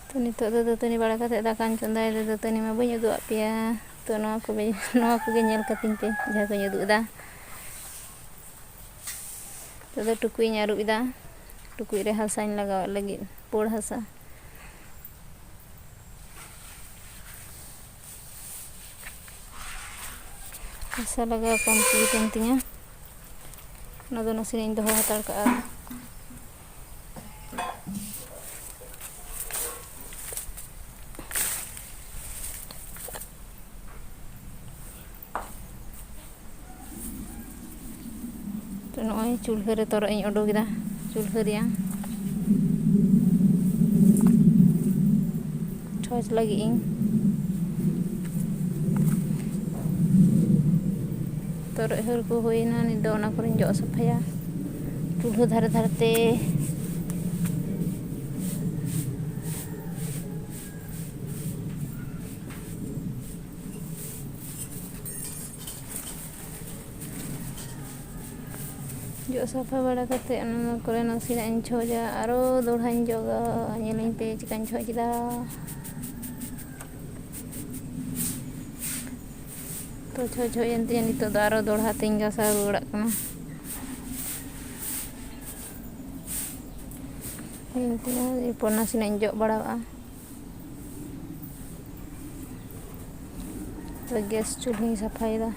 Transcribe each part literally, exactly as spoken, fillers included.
ᱛᱚ, ᱱᱤᱛᱚᱜ ᱫᱚ ᱫᱟᱹᱛᱟᱹᱱᱤ ᱵᱟᱲᱟ ᱠᱟᱛᱮ ᱫᱟᱠᱟᱧ ᱪᱚᱸᱫᱟᱭᱮᱫᱟ᱾ ᱫᱟᱹᱛᱟᱹᱱᱤ ᱢᱟ ᱵᱟᱹᱧ ᱩᱫᱩᱜ ᱟᱫ ᱯᱮᱭᱟ᱾ ᱛᱚ, ᱱᱚᱣᱟ ᱠᱚ ᱵᱮ-, ᱱᱚᱣᱟ ᱠᱚᱜᱮ ᱧᱮᱞ ᱠᱟᱹᱛᱤᱧ ᱯᱮ, ᱡᱟᱦᱟᱸ ᱠᱚᱧ ᱩᱫᱩᱜ ᱮᱫᱟ᱾ ᱱᱤᱛᱚᱜ ᱫᱚ ᱴᱩᱠᱩᱡ ᱤᱧ ᱟᱹᱨᱩᱵ ᱮᱫᱟ᱾ ᱴᱩᱠᱩᱡ ᱨᱮ ᱦᱟᱥᱟᱧ ᱞᱟᱜᱟᱣᱟᱜ ᱞᱟᱹᱜᱤᱫ, ᱯᱩᱸᱰ ᱦᱟᱥᱟ᱾ ᱦᱟᱥᱟ ᱞᱟᱜᱟᱣ complete ᱮᱱ ᱛᱤᱧᱟ᱾ ᱚᱱᱟ ᱫᱚ ᱱᱟᱥᱮᱱᱟᱜ ᱤᱧ ᱫᱚᱦᱚ ᱦᱟᱛᱟᱲ ᱠᱟᱜᱼᱟ᱾ ᱛᱚ, ᱱᱚᱜᱼᱚᱭ ᱪᱩᱞᱦᱟᱹ ᱨᱮ ᱛᱚᱨᱚᱡ ᱤᱧ ᱚᱰᱚᱠ ᱮᱫᱟ, ᱪᱩᱞᱦᱟᱹ ᱨᱮᱭᱟᱝ ᱴᱷᱚᱡ ᱞᱟᱹᱜᱤᱫ ᱤᱧ᱾ ᱛᱚᱨᱚᱡ ᱦᱟᱹᱨ ᱠᱚ ᱦᱩᱭᱱᱟ, ᱱᱤᱛ ᱫᱚ ᱚᱱᱟ ᱠᱚᱨᱮᱧ ᱡᱚᱜ ᱥᱟᱯᱷᱟᱭᱟ ᱪᱩᱞᱦᱟᱹ ᱫᱷᱟᱨᱮ ᱫᱷᱟᱨᱮ ᱛᱮ᱾ ᱡᱚᱜ ᱥᱟᱯᱷᱟ ᱵᱟᱲᱟ ᱠᱟᱛᱮ ᱚᱱᱟ ᱠᱚᱨᱮ ᱱᱟᱥᱮᱱᱟᱜ ᱤᱧ ᱪᱷᱚᱡᱟ, ᱟᱨᱚ ᱫᱚᱦᱲᱟᱧ ᱡᱚᱜᱟ᱾ ᱧᱮᱞᱟᱹᱧ ᱯᱮ ᱪᱮᱠᱟᱧ ᱪᱷᱚᱡ ᱠᱮᱫᱟ᱾ ᱛᱚ, ᱪᱷᱚᱡ ᱪᱷᱚᱡ ᱮᱱ ᱛᱤᱧᱟ, ᱱᱤᱛᱚᱜ ᱫᱚ ᱟᱨᱚ ᱫᱚᱦᱲᱟ ᱛᱮᱧ ᱜᱟᱥᱟᱣ ᱨᱩᱣᱟᱹᱲᱟᱜ ᱠᱟᱱᱟ᱾ ᱦᱩᱭᱮᱱ ᱛᱤᱧᱟ, ᱮᱨᱯᱚᱨ ᱱᱟᱥᱮᱱᱟᱜ ᱤᱧ ᱡᱚᱜ ᱵᱟᱲᱟᱣᱟᱜᱼᱟ᱾ ᱛᱚ, ᱜᱮᱥ ᱪᱩᱞᱦᱟᱹᱧ ᱥᱟᱯᱷᱟᱭᱮᱫᱟ᱾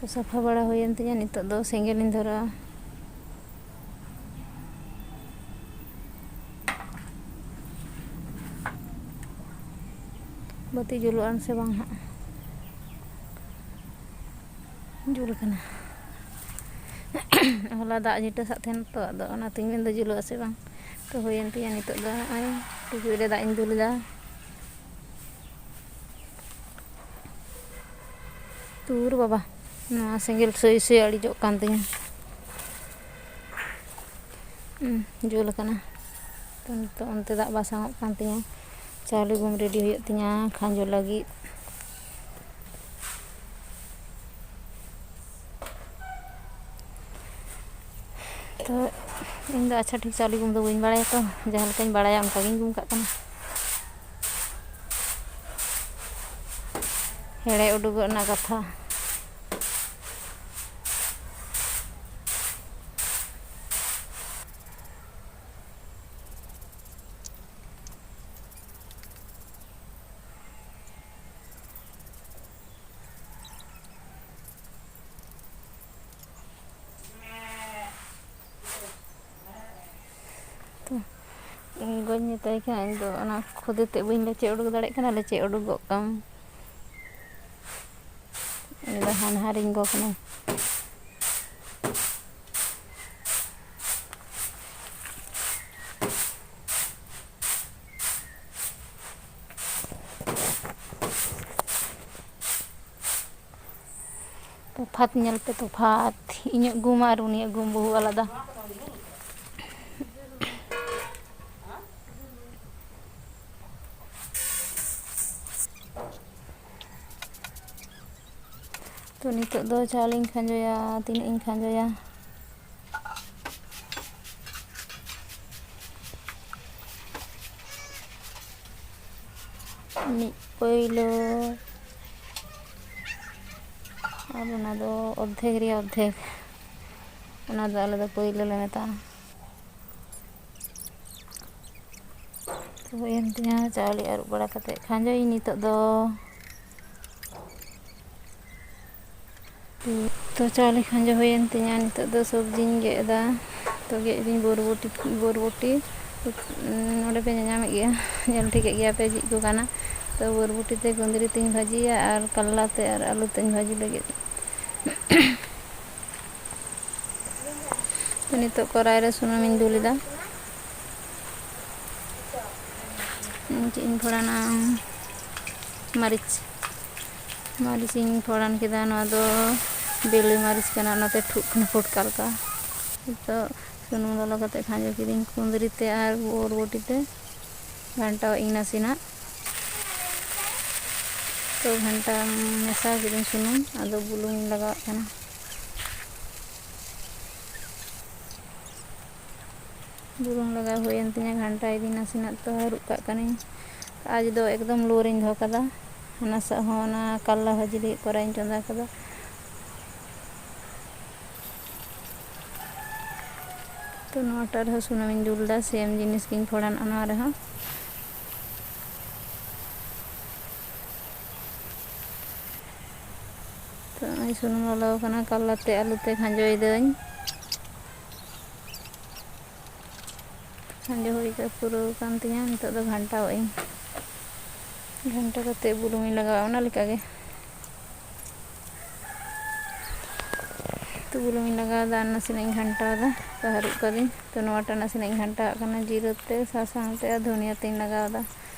ᱛᱚ, ᱥᱟᱯᱷᱟ ᱵᱟᱲᱟ ᱦᱩᱭᱮᱱ ᱛᱤᱧᱟ, ᱱᱤᱛᱚᱜ ᱫᱚ ᱥᱮᱸᱜᱮᱞ ᱤᱧ ᱫᱷᱚᱨᱟᱣᱟ᱾ ᱵᱟᱹᱛᱤ ᱡᱩᱞᱩᱜᱼᱟ ᱥᱮ ᱵᱟᱝ ᱦᱟᱸᱜ? ᱡᱩᱞ ᱠᱟᱱᱟ᱾ ᱦᱚᱞᱟ ᱫᱟᱜ ᱡᱷᱤᱴᱟᱹ ᱥᱟᱜ ᱛᱟᱦᱮᱱ ᱛᱚ, ᱟᱫᱚ ᱚᱱᱟᱛᱤᱧ ᱢᱮᱱᱫᱟ ᱡᱩᱞᱩᱜᱼᱟ ᱥᱮ ᱵᱟᱝ᱾ ᱛᱚ, ᱦᱩᱭᱮᱱ ᱛᱤᱧᱟ ᱱᱤᱛᱚᱜ ᱫᱚ᱾ ᱱᱚᱜᱼᱚᱭ ᱴᱩᱠᱩᱡ ᱨᱮ ᱫᱟᱜ ᱤᱧ ᱫᱩᱞ ᱮᱫᱟ᱾ ᱛᱩᱨ ᱵᱟᱵᱟ, ᱱᱚᱣᱟ ᱥᱮᱸᱜᱮᱞ ᱥᱩᱭ ᱥᱩᱭ ᱟᱹᱲᱤᱡᱚᱜ ᱠᱟᱱ ᱛᱤᱧᱟ᱾ ᱦᱩᱸ, ᱡᱩᱞ ᱟᱠᱟᱱᱟ᱾ ᱛᱚ, ᱱᱤᱛᱚᱜ ᱚᱱᱛᱮ ᱫᱟᱜ ᱵᱟᱥᱟᱝᱚᱜ ᱠᱟᱱ ᱛᱤᱧᱟ᱾ ᱪᱟᱣᱞᱮ ᱜᱩᱢ ready ᱦᱩᱭᱩᱜ ᱛᱤᱧᱟ ᱠᱷᱟᱸᱡᱚ ᱞᱟᱹᱜᱤᱫ᱾ ᱛᱚ, ᱤᱧ ᱫᱚ ᱟᱪᱪᱷᱟ ᱴᱷᱤᱠ ᱪᱟᱣᱞᱮ ᱜᱩᱢ ᱫᱚ ᱵᱟᱹᱧ ᱵᱟᱲᱟᱭᱟ ᱛᱚ, ᱡᱟᱦᱟᱸ ᱞᱮᱠᱟᱧ ᱵᱟᱲᱟᱭᱟ ᱚᱱᱠᱟ ᱜᱤᱧ ᱜᱩᱢ ᱠᱟᱜ ᱠᱟᱱᱟ᱾ ᱦᱮᱲᱮ ᱩᱰᱩᱠᱚᱜ ᱨᱮᱱᱟᱜ ᱠᱟᱛᱷᱟ᱾ ᱛᱚ, ᱜᱚᱧ ᱢᱮᱛᱟᱭ ᱠᱟᱱᱟ, ᱤᱧ ᱫᱚ ᱚᱱᱟ ᱠᱷᱚᱫᱮ ᱛᱮ ᱵᱟᱹᱧ ᱞᱮᱪᱮ ᱩᱰᱩᱠ ᱫᱟᱲᱮᱭᱟᱜ ᱠᱟᱱᱟ, ᱞᱮᱪᱮ ᱩᱰᱩᱠ ᱜᱚᱜ ᱠᱟᱢ᱾ ᱩᱱᱤ ᱫᱚ ᱦᱟᱱᱦᱟᱨᱤᱧ ᱜᱚ ᱠᱟᱱᱟᱭ᱾ ᱛᱚᱯᱷᱟᱛ ᱧᱮᱞ ᱯᱮ, ᱛᱚᱯᱷᱟᱛ᱾ ᱤᱧᱟᱹᱜ ᱜᱩᱢ ᱟᱨ ᱩᱱᱤᱭᱟᱜ ᱜᱩᱢ ᱵᱚᱦᱩ ᱟᱞᱟᱫᱟ᱾ ᱛᱚ, ᱱᱤᱛᱚᱜ ᱫᱚ ᱪᱟᱣᱞᱮᱧ ᱠᱷᱟᱸᱡᱚᱭᱟ᱾ ᱛᱤᱱᱟᱹᱜ ᱤᱧ ᱠᱷᱟᱸᱡᱚᱭᱟ? ᱢᱤᱫ ᱯᱟᱹᱭᱞᱟᱹ, ᱟᱨ ᱚᱱᱟ ᱫᱚ ᱚᱨᱫᱷᱮᱠ ᱨᱮᱭᱟᱜ ᱚᱨᱫᱷᱮᱠ, ᱚᱱᱟ ᱫᱚ ᱟᱞᱮ ᱫᱚ ᱯᱟᱹᱭᱞᱟᱹ ᱞᱮ ᱢᱮᱛᱟᱜᱼᱟ᱾ ᱛᱚ, ᱦᱩᱭᱮᱱ ᱛᱤᱧᱟ ᱪᱟᱣᱞᱮ ᱟᱹᱨᱩᱵ ᱵᱟᱲᱟ ᱠᱟᱛᱮ ᱠᱷᱟᱸᱡᱚᱭᱤᱧ ᱱᱤᱛᱚᱜ ᱫᱚ᱾ ᱛᱚ, ᱪᱟᱣᱞᱮ ᱠᱷᱟᱸᱡᱚ ᱦᱩᱭᱮᱱ ᱛᱤᱧᱟ᱾ ᱱᱤᱛᱚᱜ ᱫᱚ ᱥᱚᱵᱽᱡᱤᱧ ᱜᱮᱫ ᱮᱫᱟ᱾ ᱛᱚ, ᱜᱮᱫ ᱮᱫᱟᱹᱧ ᱵᱚᱨᱵᱚᱴᱤ, ᱵᱚᱨᱵᱚᱴᱤ᱾ ᱱᱚᱰᱮ ᱯᱮ ᱧᱮᱧᱟᱢᱮᱫ ᱜᱮᱭᱟ, ᱧᱮᱞ ᱴᱷᱤᱠᱮᱫ ᱜᱮᱭᱟ ᱯᱮ ᱪᱮᱫ ᱠᱚ ᱠᱟᱱᱟ᱾ ᱛᱚ, ᱵᱚᱨᱵᱚᱴᱤ ᱛᱮ ᱠᱩᱸᱫᱽᱨᱤ ᱛᱤᱧ ᱵᱷᱟᱹᱡᱤᱭᱟ ᱟᱨ ᱠᱟᱞᱞᱟ ᱛᱮ ᱟᱨ ᱟᱹᱞᱩ ᱛᱤᱧ ᱵᱷᱟᱹᱡᱤ ᱞᱟᱹᱜᱤᱫ᱾ ᱛᱚ, ᱱᱤᱛᱚᱜ ᱠᱚᱲᱟᱭ ᱨᱮ ᱥᱩᱱᱩᱢᱤᱧ ᱫᱩᱞ ᱮᱫᱟ᱾ ᱪᱮᱫ ᱤᱧ ᱯᱷᱚᱲᱟᱱᱟ? ᱢᱟᱹᱨᱤᱪ᱾ ᱢᱟᱹᱨᱤᱪ ᱤᱧ ᱯᱷᱚᱲᱟᱱ ᱠᱮᱫᱟ᱾ ᱱᱚᱣᱟ ᱫᱚ ᱵᱮᱞᱮ ᱢᱟᱹᱨᱤᱪ ᱠᱟᱱᱟ, ᱚᱱᱟᱛᱮ ᱴᱷᱩᱜ ᱠᱟᱱᱟ ᱯᱷᱚᱴᱠᱟ ᱞᱮᱠᱟ᱾ ᱱᱤᱛᱚᱜ ᱥᱩᱱᱩᱢ ᱞᱚᱞᱚ ᱠᱟᱛᱮ ᱠᱷᱟᱸᱡᱚ ᱠᱤᱫᱟᱹᱧ ᱠᱩᱸᱫᱽᱨᱤ ᱛᱮ ᱟᱨ ᱵᱚᱨᱵᱚᱴᱤ ᱛᱮ᱾ ᱜᱷᱟᱱᱴᱟᱣᱟᱜ ᱤᱧ ᱱᱟᱥᱮᱱᱟᱜ᱾ ᱛᱚ, ᱜᱷᱟᱱᱴᱟ ᱢᱮᱥᱟ ᱠᱤᱫᱟᱹᱧ ᱥᱩᱱᱩᱢ, ᱟᱫᱚ ᱵᱩᱞᱩᱝ ᱤᱧ ᱞᱟᱜᱟᱣᱟᱜ ᱠᱟᱱᱟ᱾ ᱵᱩᱞᱩᱝ ᱞᱟᱜᱟᱣ ᱦᱩᱭᱮᱱ ᱛᱤᱧᱟᱹ, ᱜᱷᱟᱱᱴᱟᱭ ᱫᱤᱧ ᱱᱟᱥᱮᱱᱟᱜ, ᱛᱚ ᱦᱟᱹᱨᱩᱵ ᱠᱟᱜ ᱠᱟᱹᱱᱟᱹᱧ᱾ ᱟᱡ ᱫᱚ ᱮᱠᱫᱚᱢ ᱞᱳ ᱨᱮᱧ ᱫᱚᱦᱚ ᱠᱟᱫᱟ᱾ ᱦᱟᱱᱟ ᱥᱟᱜ ᱦᱚᱸ ᱚᱱᱟ ᱠᱟᱞᱞᱟ ᱵᱷᱟᱹᱡᱤ ᱞᱟᱹᱜᱤᱫ ᱠᱚᱨᱟᱣ ᱤᱧ ᱪᱚᱸᱫᱟ ᱠᱟᱫᱟ᱾ ᱛᱚ ᱱᱚᱣᱟᱴᱟᱜ ᱨᱮᱦᱚᱸ ᱥᱩᱱᱩᱢᱤᱧ ᱫᱩᱞ ᱫᱟ, ᱥᱮᱢ ᱡᱤᱱᱤᱥ ᱜᱤᱧ ᱯᱷᱚᱲᱟᱱᱟ ᱱᱚᱣᱟ ᱨᱮᱦᱚᱸ᱾ ᱛᱚ ᱱᱚᱜᱼᱚᱭ ᱥᱩᱱᱩᱢ ᱞᱚᱞᱚ ᱠᱟᱱᱟ, ᱠᱟᱞᱞᱟ ᱛᱮ ᱟᱹᱞᱩ ᱛᱮ ᱠᱷᱟᱸᱡᱚᱭ ᱫᱟᱹᱧ᱾ ᱠᱷᱟᱸᱡᱚ ᱦᱩᱭ ᱠᱟᱛᱮ ᱯᱩᱨᱟᱹᱣ ᱠᱟᱱ ᱛᱤᱧᱟᱹ, ᱱᱤᱛᱚᱜ ᱫᱚ ᱜᱷᱟᱱᱴᱟᱣᱟᱜ ᱟᱹᱧ᱾ ᱜᱷᱟᱱᱴᱟ ᱠᱟᱛᱮ ᱵᱩᱞᱩᱝ ᱤᱧ ᱞᱟᱜᱟᱣᱟ, ᱚᱱᱟ ᱞᱮᱠᱟ ᱜᱮ᱾ ᱛᱚ ᱵᱩᱞᱩᱝ ᱤᱧ ᱞᱟᱜᱟᱣᱫᱟ ᱟᱨ ᱱᱟᱥᱮᱱᱟᱜ ᱤᱧ ᱜᱷᱟᱱᱴᱟᱣᱫᱟ᱾ ᱛᱚ ᱦᱟᱹᱨᱩᱵ ᱠᱟᱹᱫᱟᱹᱧ᱾ ᱛᱚ ᱱᱚᱣᱟᱴᱟᱜ ᱱᱟᱥᱮᱱᱟᱜ ᱤᱧ ᱜᱷᱟᱱᱴᱟᱣᱟᱜ ᱠᱟᱱᱟ, ᱡᱤᱨᱟᱹ ᱛᱮ, ᱥᱟᱥᱟᱝ ᱛᱮ ᱟᱨ ᱫᱷᱩᱱᱤᱭᱟᱹ ᱛᱮᱧ ᱞᱟᱜᱟᱣᱫᱟ᱾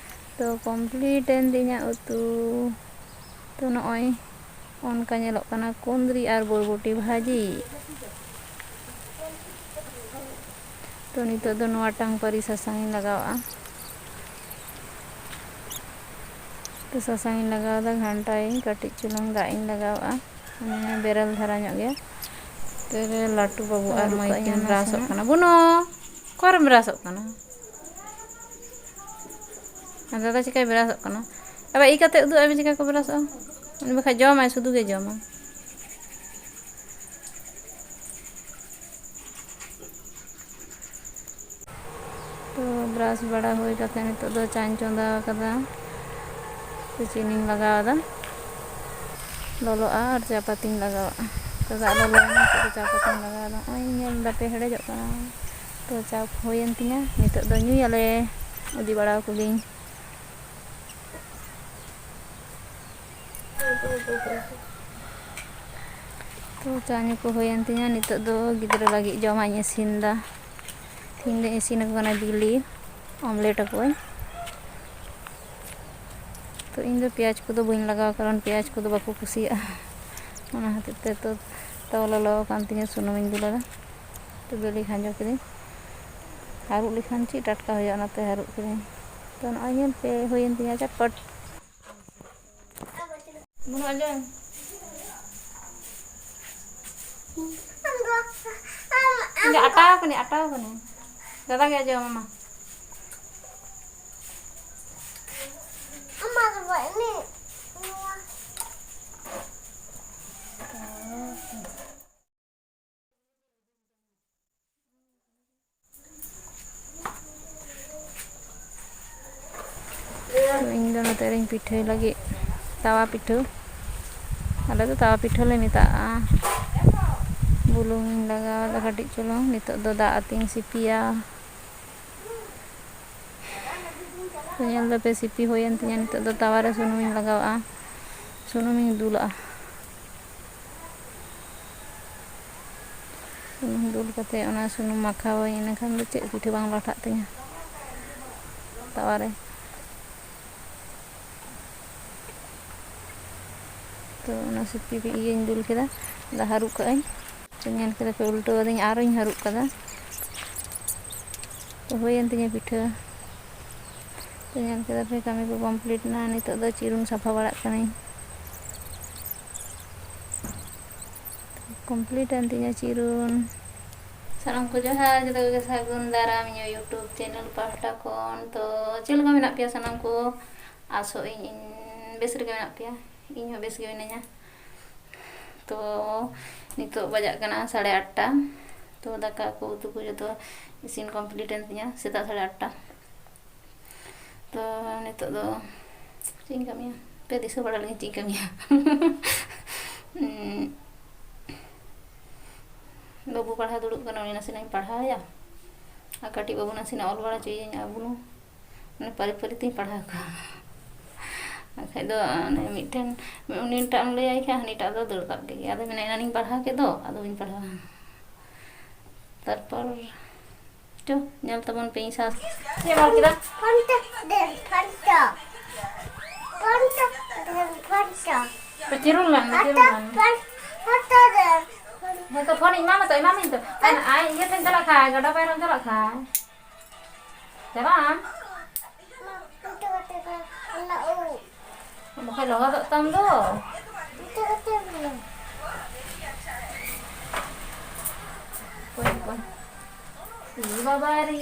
ᱛᱚ complete ᱮᱱ ᱛᱤᱧᱟ ᱩᱛᱩ᱾ ᱛᱚ ᱱᱚᱜᱼᱚᱭ ᱚᱱᱠᱟ ᱧᱮᱞᱚᱜ ᱠᱟᱱᱟ ᱠᱩᱸᱫᱽᱨᱤ ᱟᱨ ᱵᱚᱨᱵᱚᱴᱤ ᱵᱷᱟᱹᱡᱤ᱾ ᱛᱚ ᱱᱤᱛᱚᱜ ᱫᱚ ᱱᱚᱣᱟ ᱴᱟᱝ ᱯᱟᱹᱨᱤ ᱥᱟᱥᱟᱝ ᱤᱧ ᱞᱟᱜᱟᱣᱟᱜᱼᱟ᱾ ᱛᱚ ᱥᱟᱥᱟᱝ ᱤᱧ ᱞᱟᱜᱟᱣᱫᱟ, ᱜᱷᱟᱱᱴᱟᱭᱟᱹᱧ, ᱠᱟᱹᱴᱤᱡ ᱪᱩᱞᱩᱝ ᱫᱟᱜ ᱤᱧ ᱞᱟᱜᱟᱣᱟᱜᱼᱟ, ᱢᱟᱱᱮ ᱵᱮᱨᱮᱞ ᱫᱷᱟᱨᱟ ᱧᱚᱜ ᱜᱮ᱾ ᱛᱮᱨᱮ ᱞᱟᱹᱴᱩ ᱵᱟᱹᱵᱩ ᱟᱨ ᱟᱹᱨᱩᱵ ᱢᱟᱹᱭ ᱠᱟᱜ ᱠᱤᱱ ᱤᱧ ᱵᱨᱟᱥᱚᱜ ᱱᱟᱥᱮᱱᱟᱜ᱾ ᱠᱟᱱᱟ᱾ ᱵᱩᱱᱩ, ᱚᱠᱟᱨᱮᱢ ᱵᱨᱟᱥᱚᱜ ᱠᱟᱱᱟ? ᱟᱨ ᱫᱟᱫᱟ ᱪᱤᱠᱟᱹᱭ ᱵᱨᱟᱥᱚᱜ ᱠᱟᱱᱟ? ᱟᱵᱟᱨ ᱤ ᱠᱟᱛᱮ ᱩᱫᱩᱜ ᱟᱭ ᱢᱮ ᱪᱤᱠᱟ ᱠᱚ ᱵᱨᱟᱥᱚᱜᱼᱟ᱾ ᱩᱱᱤ ᱵᱟᱠᱷᱟᱡ ᱡᱚᱢᱟᱭ, ᱥᱩᱫᱷᱩ ᱜᱮ ᱡᱚᱢᱟ᱾ ᱛᱚ ᱵᱨᱟᱥ ᱵᱟᱲᱟ ᱦᱩᱭ ᱠᱟᱛᱮ ᱱᱤᱛᱚᱜ ᱫᱚ ᱪᱟᱧ ᱪᱚᱸᱫᱟ ᱟᱠᱟᱫᱟ᱾ ᱛᱚ ᱪᱤᱱᱤᱧ ᱞᱟᱜᱟᱣ ᱮᱫᱟ, ᱞᱚᱞᱚᱜᱼᱟ ᱟᱨ ᱪᱟ ᱯᱟᱹᱛᱤᱧ ᱞᱟᱜᱟᱣᱟᱜᱼᱟ᱾ ᱛᱚ ᱫᱟᱜ ᱞᱚᱞᱚᱭᱮᱱᱟ, ᱱᱤᱛᱚᱜ ᱫᱚ ᱪᱟ ᱯᱟᱹᱛᱤᱧ ᱞᱟᱜᱟᱣ ᱮᱫᱟ᱾ ᱱᱚᱜᱼᱚᱭ ᱧᱮᱞ ᱫᱟᱯᱮ ᱦᱮᱰᱮᱡᱚᱜ ᱠᱟᱱᱟ᱾ ᱛᱚ ᱪᱟ ᱦᱩᱭᱮᱱ ᱛᱤᱧᱟ, ᱱᱤᱛᱚᱜ ᱫᱚ ᱧᱩᱭᱟᱞᱮ, ᱤᱫᱤ ᱵᱟᱲᱟ ᱟᱠᱚ ᱜᱤᱧ᱾ ᱛᱚ ᱪᱟ ᱧᱩ ᱠᱚ ᱦᱩᱭᱮᱱ ᱛᱤᱧᱟ, ᱱᱤᱛᱚᱜ ᱫᱚ ᱜᱤᱫᱽᱨᱟᱹ ᱞᱟᱹᱜᱤᱫ ᱡᱚᱢᱟᱜ ᱤᱧ ᱤᱥᱤᱱ ᱮᱫᱟ᱾ ᱛᱤᱦᱤᱧ ᱫᱚᱧ ᱤᱥᱤᱱ ᱟᱠᱚ ᱠᱟᱱᱟ ᱵᱤᱞᱤ, ᱚᱢᱞᱮᱴ ᱟᱠᱚᱣᱟᱹᱧ᱾ ᱛᱚ ᱤᱧ ᱫᱚ ᱯᱮᱸᱭᱟᱡᱽ ᱠᱚᱫᱚ ᱵᱟᱹᱧ ᱞᱟᱜᱟᱣ, ᱠᱟᱨᱚᱱ ᱯᱮᱸᱭᱟᱡᱽ ᱠᱚᱫᱚ ᱵᱟᱠᱚ ᱠᱩᱥᱤᱭᱟᱜᱼᱟ᱾ ᱚᱱᱟ ᱦᱚᱛᱮᱡ ᱛᱮ ᱛᱚ ᱛᱟᱣᱟ ᱞᱚᱞᱚ ᱟᱠᱟᱱ ᱛᱤᱧᱟᱹ, ᱥᱩᱱᱩᱢᱤᱧ ᱫᱩᱞ ᱟᱫᱟ᱾ ᱛᱚ ᱵᱤᱞᱤ ᱠᱷᱟᱸᱡᱚ ᱠᱤᱫᱟᱹᱧ, ᱦᱟᱹᱨᱩᱵ ᱞᱮᱠᱷᱟᱱ ᱪᱮᱫ ᱴᱟᱴᱠᱟ ᱦᱩᱭᱩᱜᱼᱟ, ᱚᱱᱟᱛᱮ ᱦᱟᱹᱨᱩᱵ ᱠᱤᱫᱟᱹᱧ᱾ ᱛᱚ ᱱᱚᱜᱼᱚᱭ ᱧᱮᱞ ᱯᱮ, ᱦᱩᱭᱮᱱ ᱛᱤᱧᱟ ᱪᱟᱴᱯᱚᱴ᱾ ᱵᱟᱹᱱᱩᱜᱼᱟ ᱡᱚᱢ? ᱤᱧ ᱫᱚ ᱟᱴᱟᱣ ᱠᱟᱹᱱᱟᱹᱧ, ᱟᱴᱟᱣ ᱠᱟᱹᱱᱟᱹᱧ᱾ ᱫᱟᱫᱟ ᱜᱮ ᱟᱸᱡᱚᱢ ᱟᱢᱟ᱾ ᱛᱚ, ᱤᱧ ᱫᱚ ᱱᱚᱛᱮ ᱨᱤᱧ ᱯᱤᱴᱷᱟᱹᱭ ᱞᱟᱹᱜᱤᱫ ᱛᱟᱣᱟ ᱯᱤᱴᱷᱟᱹ᱾ ᱟᱞᱮ ᱫᱚ ᱛᱟᱣᱟ ᱯᱤᱴᱷᱟᱹ ᱞᱮ ᱢᱮᱛᱟᱜᱼᱟ᱾ ᱵᱩᱞᱩᱝ ᱤᱧ ᱞᱟᱜᱟᱣ ᱮᱫᱟ ᱠᱟᱹᱴᱤᱡ ᱪᱩᱞᱩᱝ᱾ ᱱᱤᱛᱚᱜ ᱫᱚ ᱫᱟᱜ ᱟᱛᱮᱧ ᱥᱤᱯᱤᱭᱟ᱾ ᱛᱚ, ᱧᱮᱞ ᱫᱟᱯᱮ, ᱥᱤᱯᱤ ᱦᱩᱭᱮᱱ ᱛᱤᱧᱟᱹ᱾ ᱱᱤᱛᱚᱜ ᱫᱚ ᱛᱟᱣᱟ ᱨᱮ ᱥᱩᱱᱩᱢᱤᱧ ᱞᱟᱜᱟᱣᱟᱜᱼᱟ, ᱥᱩᱱᱩᱢᱤᱧ ᱫᱩᱞᱟᱜᱼᱟ᱾ ᱥᱩᱱᱩᱢ ᱫᱩᱞ ᱠᱟᱛᱮ ᱚᱱᱟ ᱥᱩᱱᱩᱢ ᱢᱟᱠᱷᱟᱣᱟᱹᱧ, ᱤᱱᱟᱹᱠᱷᱟᱱ ᱫᱚ ᱪᱮᱫ ᱯᱤᱴᱷᱟᱹ ᱵᱟᱝ ᱞᱟᱴᱷᱟᱜ ᱛᱤᱧᱟᱹ ᱛᱟᱣᱟ ᱨᱮ᱾ ᱛᱚ, ᱚᱱᱟ ᱥᱤᱯᱤ ᱤᱭᱟᱹᱧ ᱫᱩᱞ ᱠᱮᱫᱟ, ᱟᱫᱚ ᱦᱟᱹᱨᱩᱵ ᱠᱟᱜ ᱟᱹᱧ᱾ ᱛᱚ, ᱧᱮᱞ ᱠᱮᱫᱟ ᱯᱮ, ᱩᱞᱴᱟᱹᱣ ᱟᱹᱫᱤᱧ, ᱟᱨᱚᱧ ᱦᱟᱹᱨᱩᱵ ᱠᱟᱫᱟ᱾ ᱛᱚ, ᱦᱩᱭᱮᱱ ᱛᱤᱧᱟᱹ ᱯᱤᱴᱷᱟᱹ᱾ ᱛᱚ, ᱧᱮᱞ ᱠᱮᱫᱟ ᱯᱮ, ᱠᱟᱹᱢᱤ ᱠᱚ complete ᱮᱱᱟ᱾ ᱱᱤᱛᱚᱜ ᱫᱚ ᱪᱤᱨᱩᱱ ᱥᱟᱯᱷᱟ ᱵᱟᱲᱟᱜ ᱠᱟᱹᱱᱟᱹᱧ᱾ Complete ᱮᱱ ᱛᱤᱧᱟᱹ ᱪᱤᱨᱩᱱ᱾ ᱥᱟᱱᱟᱢ ᱠᱚ ᱡᱚᱦᱟᱨ, ᱡᱚᱛᱚ ᱠᱚᱜᱮ ᱥᱟᱹᱜᱩᱱ ᱫᱟᱨᱟᱢ ᱤᱧᱟᱹᱜ YouTube channel ᱯᱟᱦᱴᱟ ᱠᱷᱚᱱ᱾ ᱛᱚ, ᱪᱮᱫ ᱞᱮᱠᱟ ᱢᱮᱱᱟᱜ ᱯᱮᱭᱟ ᱥᱟᱱᱟᱢ ᱠᱚ? ᱟᱥᱚᱜ ᱟᱹᱧ, ᱤᱧ ᱵᱮᱥ ᱨᱮᱜᱮ ᱢᱮᱱᱟᱜ ᱯᱮᱭᱟ, ᱤᱧ ᱦᱚᱸ ᱵᱮᱥ ᱜᱮ ᱢᱤᱱᱟᱹᱧᱟ᱾ ᱛᱚ, ᱱᱤᱛᱚᱜ ᱵᱟᱡᱟᱜ ᱠᱟᱱᱟ ᱥᱟᱲᱮ ᱟᱴᱴᱟ᱾ ᱛᱚ, ᱫᱟᱠᱟ ᱠᱚ ᱩᱛᱩ ᱠᱚ ᱡᱚᱛᱚ ᱤᱥᱤᱱ complete ᱮᱱ ᱛᱤᱧᱟ ᱥᱮᱛᱟᱜ ᱥᱟᱲᱮ ᱟᱴᱴᱟ᱾ ᱛᱚ, ᱱᱤᱛᱚᱜ ᱫᱚ ᱪᱮᱫ ᱤᱧ ᱠᱟᱹᱢᱤᱭᱟ? ᱯᱮ ᱫᱤᱥᱟᱹ ᱵᱟᱲᱟ ᱞᱟᱹᱜᱤᱫ ᱪᱮᱫ ᱤᱧ ᱠᱟᱹᱢᱤᱭᱟ? ᱩᱸ, ᱵᱟᱹᱵᱩ ᱯᱟᱲᱦᱟᱣ ᱫᱩᱲᱩᱵ ᱠᱟᱱᱟ, ᱩᱱᱤ ᱱᱟᱥᱮᱱᱟᱜ ᱤᱧ ᱯᱟᱲᱦᱟᱣᱮᱭᱟ᱾ ᱟᱨ ᱠᱟᱹᱴᱤᱡ ᱵᱟᱹᱵᱩ ᱱᱟᱥᱮᱱᱟᱜ ᱚᱞ ᱵᱟᱲᱟ ᱦᱚᱪᱚᱭᱮᱭᱟᱹᱧ, ᱟᱵᱚ ᱢᱟᱱᱮ ᱯᱟᱹᱨᱤ ᱯᱟᱹᱨᱤ ᱛᱤᱧ ᱯᱟᱲᱦᱟᱣ ᱠᱚᱣᱟ᱾ ᱵᱟᱠᱷᱟᱡ ᱫᱚ ᱚᱱᱮ ᱢᱤᱫᱴᱮᱱ, ᱩᱱᱤᱴᱟᱜ ᱮᱢ ᱞᱟᱹᱭᱟᱭ ᱠᱷᱟᱱ ᱦᱟᱹᱱᱤᱴᱟᱜ ᱫᱚ ᱫᱟᱹᱲ ᱠᱟᱜ ᱜᱮ᱾ ᱟᱫᱚ ᱢᱮᱱᱟ, "ᱮᱱᱟᱱᱤᱧ ᱯᱟᱲᱦᱟᱣ ᱠᱮᱫ ᱫᱚ, ᱟᱫᱚ ᱵᱟᱹᱧ ᱯᱟᱲᱦᱟᱣᱟ᱾" ᱛᱟᱨᱯᱚᱨ ᱪᱚ, ᱧᱮᱞ ᱛᱟᱵᱚᱱ ᱯᱮ ᱤᱧ ᱥᱟᱶ᱾ ᱪᱮᱫ ᱮᱢ ᱚᱞ ᱠᱮᱫᱟ? ᱯᱷᱳᱱ ᱛᱮ ᱫᱮᱱ, ᱯᱷᱳᱱ ᱛᱮ᱾ ᱯᱷᱳᱱ ᱛᱮ ᱫᱮᱱ, ᱯᱷᱳᱱ ᱛᱮ᱾ ᱯᱮ ᱪᱤᱨᱩᱱ ᱞᱮᱱ, ᱯᱷᱳᱱ ᱪᱤᱨᱩᱱ ᱛᱮ, ᱞᱮᱱ᱾ ᱯᱷᱳᱱ, ᱯᱷᱳᱱ ᱛᱮ ᱫᱮᱱ, ᱯᱷᱳᱱ᱾ ᱦᱮᱸ ᱛᱚ, ᱯᱷᱳᱱ ᱤᱧ ᱮᱢᱟᱢᱟ ᱛᱚ, ᱮᱢᱟᱢᱟᱹᱧ ᱛᱚ᱾ ᱟᱭ, ᱟᱭ ᱤᱭᱟᱹ ᱴᱷᱮᱱ ᱪᱟᱞᱟᱜ ᱠᱷᱟᱡ, ᱜᱟᱰᱟ ᱯᱟᱭᱨᱟᱢ ᱪᱟᱞᱟᱜ ᱠᱷᱟᱡ᱾ ᱪᱟᱞᱟᱜ ᱟᱢ? ᱯᱷᱳᱱ ᱛᱮ ᱫᱮᱱ, ᱯᱷᱳᱱ ᱛᱮ᱾ ᱵᱟᱠᱷᱟᱡ ᱞᱚᱦᱚᱫᱚᱜ ᱛᱟᱢ ᱫᱚ᱾ Phone, phone. ᱵᱟᱵᱟ ᱨᱮ᱾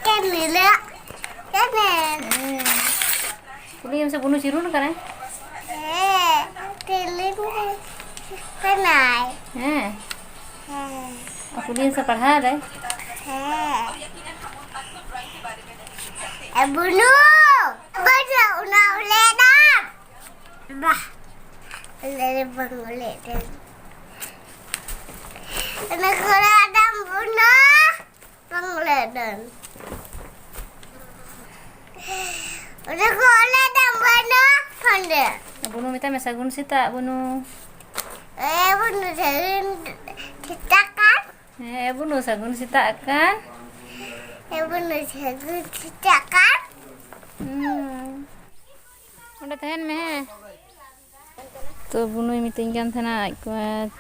ᱠᱮᱱᱮᱞ᱾ ᱦᱮᱸ᱾ ᱠᱩᱞᱤᱭᱮᱢ ᱥᱮ ᱵᱩᱱᱩ ᱪᱤᱨᱩᱱ ᱠᱟᱱᱟᱭ? ᱦᱮᱸ, ᱪᱤᱨᱩᱱ ᱠᱟᱱᱟᱭ᱾ ᱦᱮᱸ᱾ ᱦᱮᱸ᱾ ᱟᱨ ᱠᱩᱞᱤᱭᱮᱢ ᱥᱮ ᱯᱟᱲᱦᱟᱣ ᱫᱟᱭ? ᱦᱮᱸ᱾ ᱮ ᱵᱩᱱᱩ, ᱵᱟᱹᱧ ᱚᱱᱟ ᱩᱞᱮ ᱫᱟᱢ᱾ ᱵᱟᱦ, ᱩᱞᱮ ᱵᱟᱝ ᱩᱞᱮ ᱫᱟᱢ᱾ ᱚᱱᱟ ᱠᱚᱨᱮ ᱫᱟᱢ ᱵᱩᱱᱩ᱾ ᱵᱟᱝ ᱞᱮᱫᱟᱹᱧ᱾ ᱚᱸᱰᱮ ᱠᱚ ᱞᱮᱫᱟ ᱵᱟᱹᱱᱩ ᱠᱷᱚᱱᱰᱮ᱾ ᱵᱩᱱᱩ ᱢᱮᱛᱟᱭ ᱢᱮ, "ᱥᱟᱹᱜᱩᱱ ᱥᱮᱛᱟᱜ, ᱵᱩᱱᱩ᱾" ᱮ, ᱵᱩᱱᱩ ᱥᱟᱹᱜᱩᱱ ᱥᱮᱛᱟᱜ ᱠᱟᱱ᱾ ᱦᱮᱸ, ᱵᱩᱱᱩ ᱥᱟᱹᱜᱩᱱ ᱥᱮᱛᱟᱜ ᱠᱟᱱ᱾ ᱮ, ᱵᱩᱱᱩ ᱥᱟᱹᱜᱩᱱ ᱥᱮᱛᱟᱜ ᱠᱟᱱ᱾ ᱦᱩᱸ᱾ ᱚᱸᱰᱮ ᱛᱟᱦᱮᱱ ᱢᱮ, ᱦᱮᱸ᱾ ᱛᱚ ᱵᱩᱱᱩᱭ ᱢᱤᱛᱟᱹᱧ ᱠᱟᱱ ᱛᱟᱦᱮᱱᱟ, ᱟᱡ ᱠᱚ,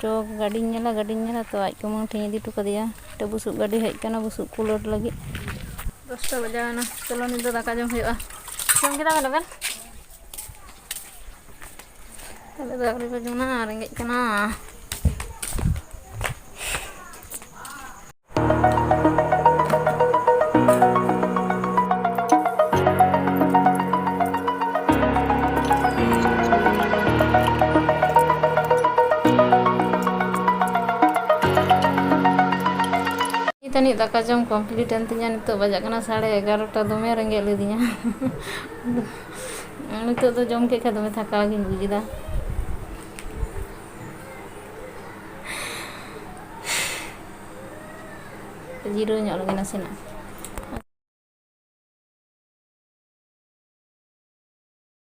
"ᱪᱚ ᱜᱟᱹᱰᱤᱧ ᱧᱮᱞᱟ, ᱜᱟᱹᱰᱤᱧ ᱧᱮᱞᱟ", ᱛᱚ ᱟᱡ ᱠᱩᱢᱟᱹᱝ ᱴᱷᱮᱱ ᱤᱧ ᱤᱫᱤ ᱦᱚᱴᱚ ᱠᱟᱫᱮᱭᱟ᱾ ᱢᱤᱫᱴᱮᱱ ᱵᱩᱥᱩᱵ ᱜᱟᱹᱰᱤ ᱦᱮᱡ ᱠᱟᱱᱟ, ᱵᱩᱥᱩᱵ ᱠᱚ ᱞᱳᱰ ᱞᱟᱹᱜᱤᱫ᱾ ᱫᱚᱥᱴᱟ ᱵᱟᱡᱟᱣ ᱮᱱᱟ, ᱪᱚᱞᱚ ᱱᱤᱛ ᱫᱚ ᱫᱟᱠᱟ ᱡᱚᱢ ᱦᱩᱭᱩᱜᱼᱟ᱾ ᱡᱚᱢ ᱠᱮᱫᱟ ᱵᱮᱱ ᱟᱵᱮᱱ? ᱟᱞᱮ ᱫᱚ ᱟᱹᱣᱨᱤ ᱞᱮ ᱡᱚᱢᱟ, ᱨᱮᱸᱜᱮᱡ ᱠᱟᱱᱟ᱾ ᱱᱤᱛ ᱟᱹᱱᱤᱡ ᱫᱟᱠᱟ ᱡᱚᱢ ᱠᱚᱢᱯᱞᱤᱴ ᱮᱱ ᱛᱤᱧᱟ᱾ ᱱᱤᱛᱚᱜ ᱵᱟᱡᱟᱜ ᱠᱟᱱᱟ ᱥᱟᱲᱮ ᱮᱜᱟᱨᱚᱴᱟ᱾ ᱫᱚᱢᱮ ᱨᱮᱸᱜᱮᱡ ᱞᱤᱫᱤᱧᱟ᱾ ᱱᱤᱛᱚᱜ ᱫᱚ ᱡᱚᱢ ᱠᱮᱫ ᱠᱷᱟᱱ ᱫᱚᱢᱮ ᱛᱷᱟᱠᱟᱣ ᱜᱤᱧ ᱵᱩᱡ ᱮᱫᱟ᱾ ᱡᱤᱨᱟᱹᱣ ᱧᱚᱜ ᱞᱮᱜᱮ ᱱᱟᱥᱮᱱᱟᱜ᱾